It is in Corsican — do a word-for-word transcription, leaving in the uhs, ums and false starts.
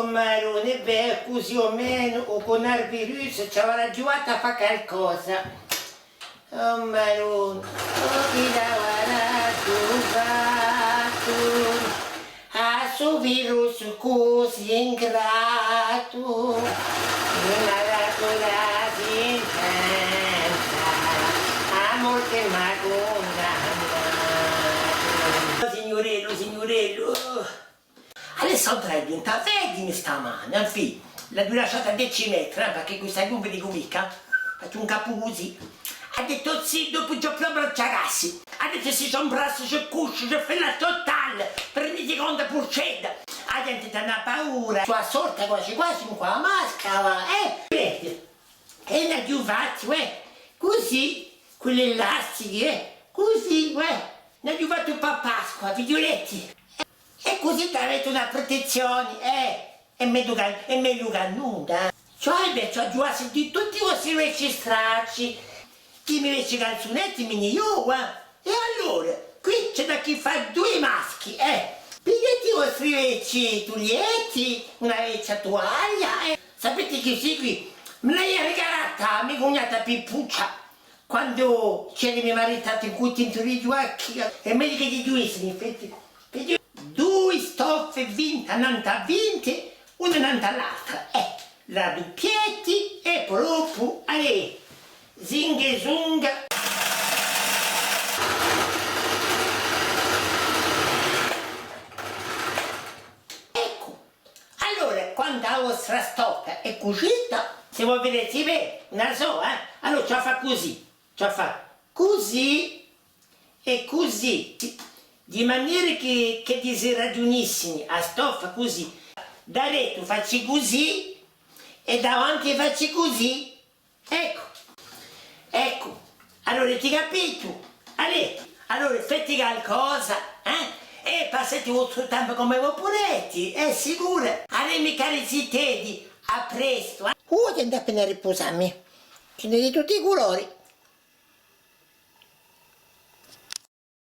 O Marone, bè, cusì o menu, u cunarvirus ci avarà ghjuvatu à fà calcosa. O Marone, o chì l'avarà ghjuvatu à stu virus cusì ingratu, chì m'hà datu la sintenza, à morte m'hà cundannatu. O signurellu, signurellu. Alessandra hè dintu à vede mi stamane, infine, l'aghju lasciata à dece metri, eh, perchè questa ghjuvana, dicu micca, faci un capu cusì. Hà dettu: «Zì, dopu ci hè più à abbracciarsi.» Hà dettu: «Si ci imbraccia, ci cuscia, ci fè la totale, per mille secondi purcedda.» A ghjente t'hà una paura. Sò assorta quasi quasi in quella maschera, eh? Vedi? È n'aghju fattu, eh, cusì, cù l'elastichi, eh, cusì, eh, n'aghju fattu pà Pasqua, figliuletti. È cusì t'avete una prutezzione, eh, hè megliu chè, hè megliu chè nunda, eh. Cioè, bè, ci aghju à sentì tutti i vostri vechji stracci, chì mi vechji canzunetti mi ni ghjocu, eh. È allora, quì ci hè da chì fà dui maschi, eh. Pigliate i vostri vechji tuiletti, una vechja tuaglia, eh. Sapete chì sì quì? Mi l'hà rigalata a me cugnata Pippuccia, quandu ci eramu maritati cù Tintu di Ghjuacchì, è megliu chì ti ghjuvessi, in effetti. Dui stoffe vinti à nant'à vinti, una nant'à l'altra. Eh, la duppieti è propiu, allez, zinghe zunghe. Eccu. Allora, quandu a vostra stoffa hè cusita, s'è vo videti bè, ùn la sò, eh? Allora, ci vole à fà cusì, ci vole à fà cusì è cusì, di manera chì, chì si raghjunissini a stoffa cusì, daretu faci cusì è davanti faci cusì. Eccu, eccu, allora aveti capitu? Allez, allora feti calcosa, eh? È passeti u vostru tempu cum'è vo pudeti, hè sicuru. Allez, me cari ziteddi, à prestu, eh? Uh, tengu appena à ripusà mi. Ci n'hè di tutti i culori.